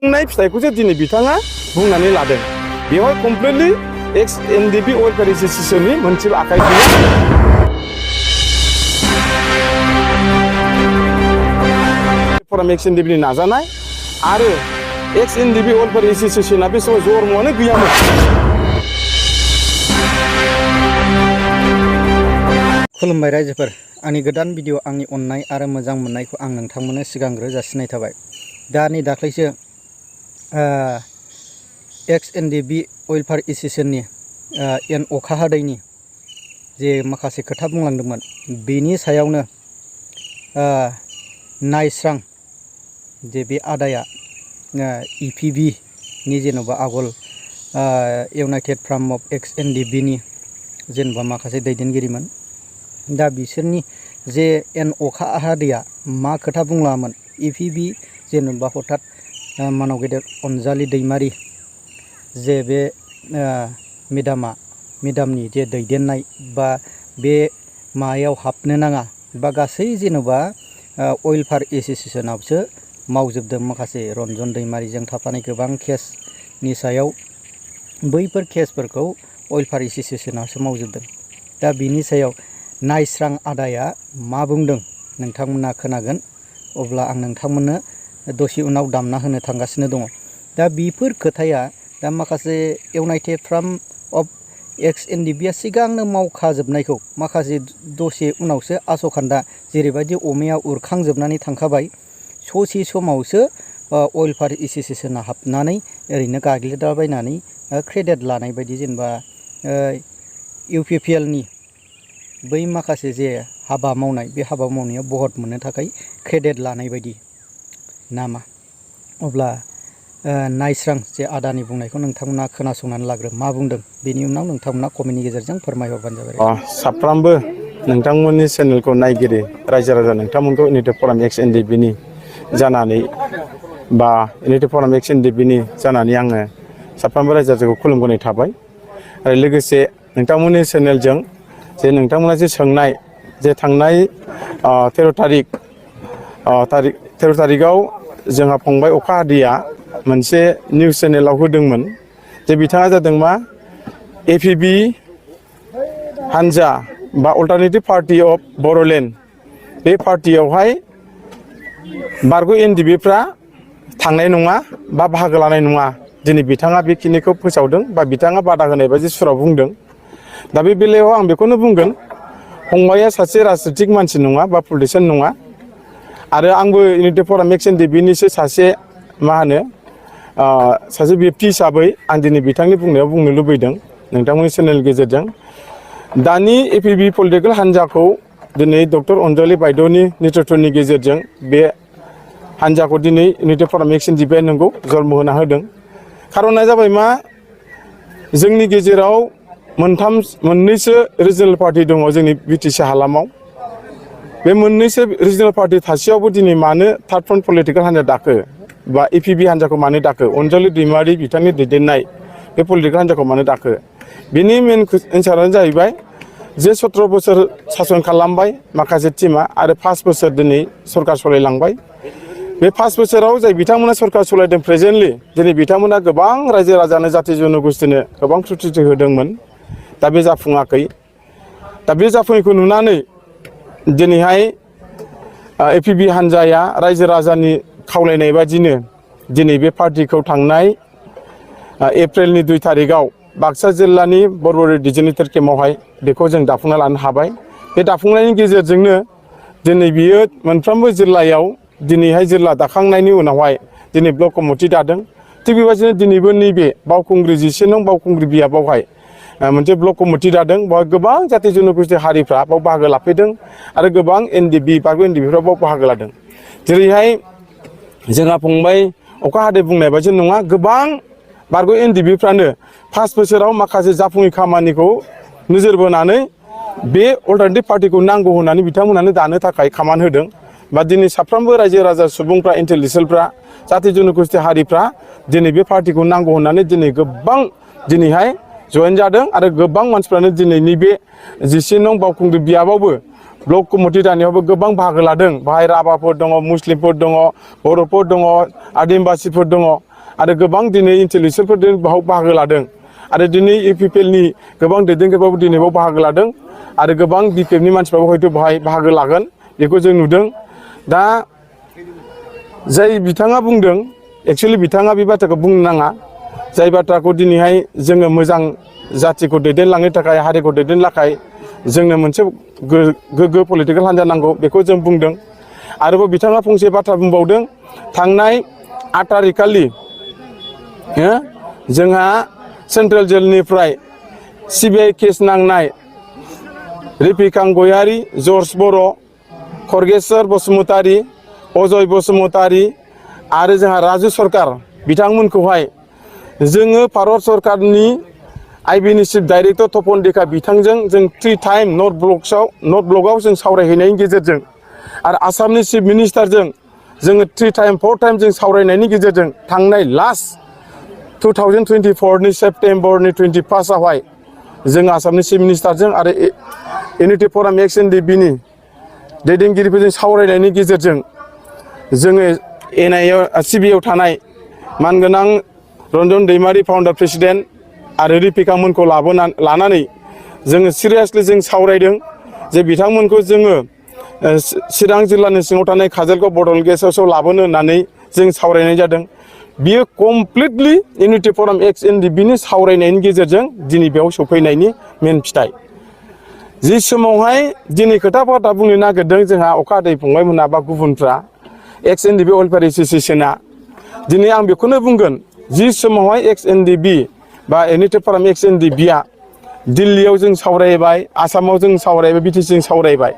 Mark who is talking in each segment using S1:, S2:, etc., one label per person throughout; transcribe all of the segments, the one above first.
S1: बुंनाय फिथाइखौसो दिनै बिथाङा बुंनानै लादों। बेवहाय कमप्लिटलि एक्स एनडिपि वेलफेयार एसोसिएशननि मोनसेबो आखाइ गैया। फराम एक्स एनडिपिनि नाजानाय आरो एक्स एनडिपि वेलफेयार एसोसिएशना बे समाव जन्मआनो गैयामोन।
S2: खुलुमबाय रायजोफोर, आंनि गोदान भिडिअ आंनि अननाय आरो मोजां मोननायखौ आं नोंथांमोननो सिगांग्रो जासिनाय थाबाय। दा नै दाख्लैसो एक्स एनडिपि वेलफेयार एसोसिएशननि एन अखा हादैनि जे माखासे खोथा बुंलांदोंमोन, बेनि सायावनो नायस्रां जे बे आदाया इपिबि नि जेन'बा आगोल इउनाइटेड फ्रन्ट अफ एक्स एनडिपि नि जेन'बा माखासे दैदेनगिरिमोन। दा बिसोरनि जे एन अखा हादैया मा खोथा बुंलामोन, इपिबि जेन'बा हठात मानाव गेदेर अनजालि दैमारि जे बे मेदामनि जे दैदेननाय बा बे मायाव हाबनो नाङा बा गासै जेन'बा वेलफेयार एसोसिएशनावसो मावजोबदों। माखासे रन्जन दैमारिजों थाफानाय गोबां केसनि सायाव बैफोर केसफोरखौ वेलफेयार एसोसिएशनावसो मावजोबदों। दा बिनि सायाव नायस्रां आदाया मा बुंदों नोंथांमोना खोनागोन। अब्ला आं नोंथांमोननो दसे उनाव दामना होनो थांगासिनो दङ। दा बेफोर खोथाया दा माखासे इउनाइटेड फ्रन्ट अफ एक्स एनडिपिआ सिगांनो मावखाजोबनायखौ माखासे दसे उनावसो आसखान्दा जेरैबायदि अमाया उरखांजोबनानै थांखाबाय, ससे समावसो वेलफेयार एसोसिएशना हाबनानै ओरैनो गाग्लिलाबायनानै क्रेडिट लानाय बायदि, जेनेबा इउपिपिएलनि बै माखासे जे हाबा मावनाय, बे हाबा मावनायाव भट मोननो थाखाय क्रेडिट लानाय बायदि नामा। अब्ला नायस्रां जे आदानि बुंनायखौ नोंथांमोना खोनासंनानै लाग्रो, मा बुंदों, बेनि उनाव नोंथांमोना कमेन्टनि गेजेरजों फोरमायहरबानो जाबाय।
S1: साफ्रोमबो नोंथांमोननि चेनेलखौ नायगिरि रायजो राजा नोंथांमोनखौ इउनाइटेड फराम एक्स एनडिपिनि जानानै बा इउनाइटेड फराम एक्स एनडिपिनि जानानै आङो साफ्रोमबो रायजो राजाखौ खुलुमबोनाय थाबाय। आरो लोगोसे नोंथांमोननि चेनेलजों जे नोंथांमोना जे सोंनाय जे थांनाय 13 थारिखआव जोंहा फंबाय अखा हादैया मोनसे निउस चेनेलाव होदोंमोन जे बिथाङा जादों मा एपिबि हानजा बा अल्टारनेटिभ पार्टी अफ बर'लेण्ड, बे पार्टियावहाय बारग' एनडिपिफ्रा थांनाय नङा बा बाहागो लानाय नङा। दिनै बिथाङा बेखिनिखौ फोसावदों बा बिथाङा बादा होनाय बायदि सुराव बुंदों। दा बे बेलायाव आं बेखौनो बुंगोन, फंबाया सासे राजनितिक मानसि नङा बा पलिटिसियान नङा। आरो आंबो इउनाइटेड फराम एक्स एनडिपिनिसो सासे सासे व्यक्ति हिसाबै आं दिनै बिथांनि बुंनायाव बुंनो लुबैदों नोंथांमोननि चेनेलनि गेजेरजों। दानि एपिबि पलिटिकेल हान्जाखौ दिनै डक्टर अनजालि बायद'नि नेतृत्वनि गेजेरजों बे हान्जाखौ दिनै इउनाइटेड फराम एक्स एनडिपिआ नंगौ जन्म होना होदों। खारना जाबाय मा, जोंनि गेजेराव मोननैसो रिजनेल पार्टी दङ जोंनि बिटिसि हालामाव। बे मोननैसो रिजनेल पार्टी थासेयावबो दिनै मानो थार्ड फ्रन्ट पलिटिकेल हान्जा दाखो बा एपिबि हान्जाखौ मानो दाखो, अनजालि दैमारि बिथांनि दैदेननाय बे पलिटिकेल हान्जाखौ मानो दाखो, बिनि मेन एन्सारानो जाहैबाय जे 17 बोसोर सासन खालामबाय माखासे टिमा आरो 5 बोसोर दिनै सरकार सालायलांबाय। बे 5 बोसोराव जाय बिथांमोना सरकार सालायदों प्रेजेन्टलि, दिनै बिथांमोना गोबां रायजो राजानो जाथि जन'गोष्ठीनो गोबां प्रतिश्रुति होदोंमोन। दा बे जाफुङाखै। दा बे जाफुङैखौ नुनानै दिनैहाय एपिबि हान्जाया रायजो राजानि खावलायनाय बादिनो दिनै बे पार्टिखौ थांनाय एप्रिलनि 2 थारिखआव बाक्सा जिल्लानि बरबरि डिजिटेल केम्पआवहाय बेखौ जों दाफुंना लानो हाबाय। बे दाफुंनायनि गेजेरजोंनो दिनै बियो मोनफ्रोमबो जिल्लायाव दिनैहाय जिल्ला दाखांनायनि उनावहाय दिनै ब्लक कमिटि दादों। थिग बेबायदिनो दिनैबो नैबे बावखुंग्रि 11 नं बावखुंग्रि बियाबावहाय मोनसे ब्लक कमिटि दादों। बेवहाय गोबां जाथि जन'गोष्ठी हारिफ्रा बाव बाहागो लाफैदों आरो गोबां एनडिपि बारग' एनडिपिफ्रा बाव बाहागो लादों। जेरैहाय जोंहा फंबाय अखा हादै बुंनाय बायदि नङा, गोबां बारग' एनडिपिफ्रानो 5 बोसोराव माखासे जाफुङै खामानिखौ नोजोर बोनानै बे अल्टारनेटिभ पार्टिखौ नांगौ होननानै बिथांमोनानो दानो थाखाय खामान होदों। बा दिनै साफ्रोमबो रायजो राजा सुबुंफ्रा, इन्टेलेक्सुवेलफ्रा, जाथि जन'गोष्ठी हारिफ्रा दिनै बे पार्टिखौ नांगौ होननानै दिनै गोबां दिनैहाय जयेन जादों। आरो गोबां मानसिफ्रानो दिनैनि बे 11 नं बावखुंग्रि बियाबावबो ब्लक कमिटि दानायावबो गोबां बाहागो लादों। बाहाय राभाफोर दङ, मुस्लिमफोर दङ, बर'फोर दङ, आदिबासिफोर दङ आरो गोबां दिनै इन्टेलेक्सुवेलफोर बाहाव बाहागो लादों आरो दिनै इउपिपिएलनि गोबां दैदेनगिरिफ्राबो दिनै बाव बाहागो लादों आरो गोबां बिपिएफनि मानसिफ्राबो हयथ' बाहाय बाहागो लागोन बेखौ जों नुदों। दा जाय बिथाङा बुंदों एक्सुवेलि बिथाङा बे बाथ्राखौ बुंनो नाङा। जाय बाथ्राखौ दिनैहाय जोङो मोजां जाथिखौ दैदेनलांनो थाखाय हारिखौ दैदेननो थाखाय जोंनो मोनसे गोग्गो पलिटिकेल हान्जा नांगौ बेखौ जों बुंदों। आरोबाव बिथाङा फंसे बाथ्रा बुंबावदों थांनाय 8 तारिखखालि जोंहा सेन्ट्रेल जेलनिफ्राय सिबिआइ केस नांनाय रिफिकां गयारि, जर्ज बर', खरगेश्वर बसुमतारी, अजय बसुमतारी आरो जोंहा राजु सरकार बिथांमोनखौहाय जोङो भारत सरकारनि आइबिनि चिफ डाइरेक्टर तपन डेका बिथांजों जों 3 टाइम नर्थ ब्लकआव जों सावरायहैनायनि गेजेरजों आरो आसामनि चिफ मिनिस्टारजों जोङो 3 टाइम 4 टाइम जों सावरायनायनि गेजेरजों थांनाय लास्ट 2024 सेप्टेम्बरनि 21आवहाय जों आसामनि चिफ मिनिस्टारजों आरो इउनिटि फराम एक्स एनडिपिनि दैदेनगिरिफोरजों सावरायनायनि गेजेरजों जोङो एनआइए सिबिआइआव थानाय मानगोनां रन्जन दैमारि फाउन्डार प्रेसिडेन्ट आरो रिफिकामोनखौ लानानै जोङो सिरियासलि जों सावरायदों जे बिथांमोनखौ जोङो चिरां जिल्लानि सिङाव थानाय काजलगाव बड'लेण्ड गेस्ट हाउसआव लाबोनो होननानै जों सावरायनाय जादों। बियो कमप्लिटलि इउनिटि फराम एक्स एनडिपिनि सावरायनायनि गेजेरजों दिनै बेयाव सफैनायनि मेन फिथाइ। जि समावहाय दिनै खोथा बाथ्रा बुंनो नागिरदों जोंहा अखा हादै फंबायमोना बा गुबुनफ्रा एक्स एनडिपि वेलफेयार एस'सिएशना दिनै आं बेखौनो बुंगोन जि समावहाय एक्स एनडिपि बा इउनिटि फराम एक्स एनडिपिआ दिल्लीयाव जों सावरायबाय, आसामाव जों सावरायबाय, बिटिसि जों सावरायबाय,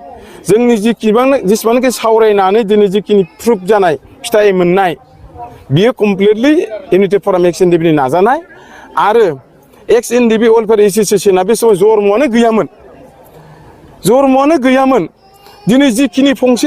S1: जोंनि जेसेबांनाखि सावरायनानै दिनै जिखिनि प्रुफ जानाय फिथाइ मोननाय बियो कमप्लिटलि इउनिटि फराम एक्स एनडिपिनि नाजानाय आरो एक्स एनडिपि वेलफेयार एस'सिएशना बे समाव जरमआनो गैयामोन। दिनै जिखिनि फंसे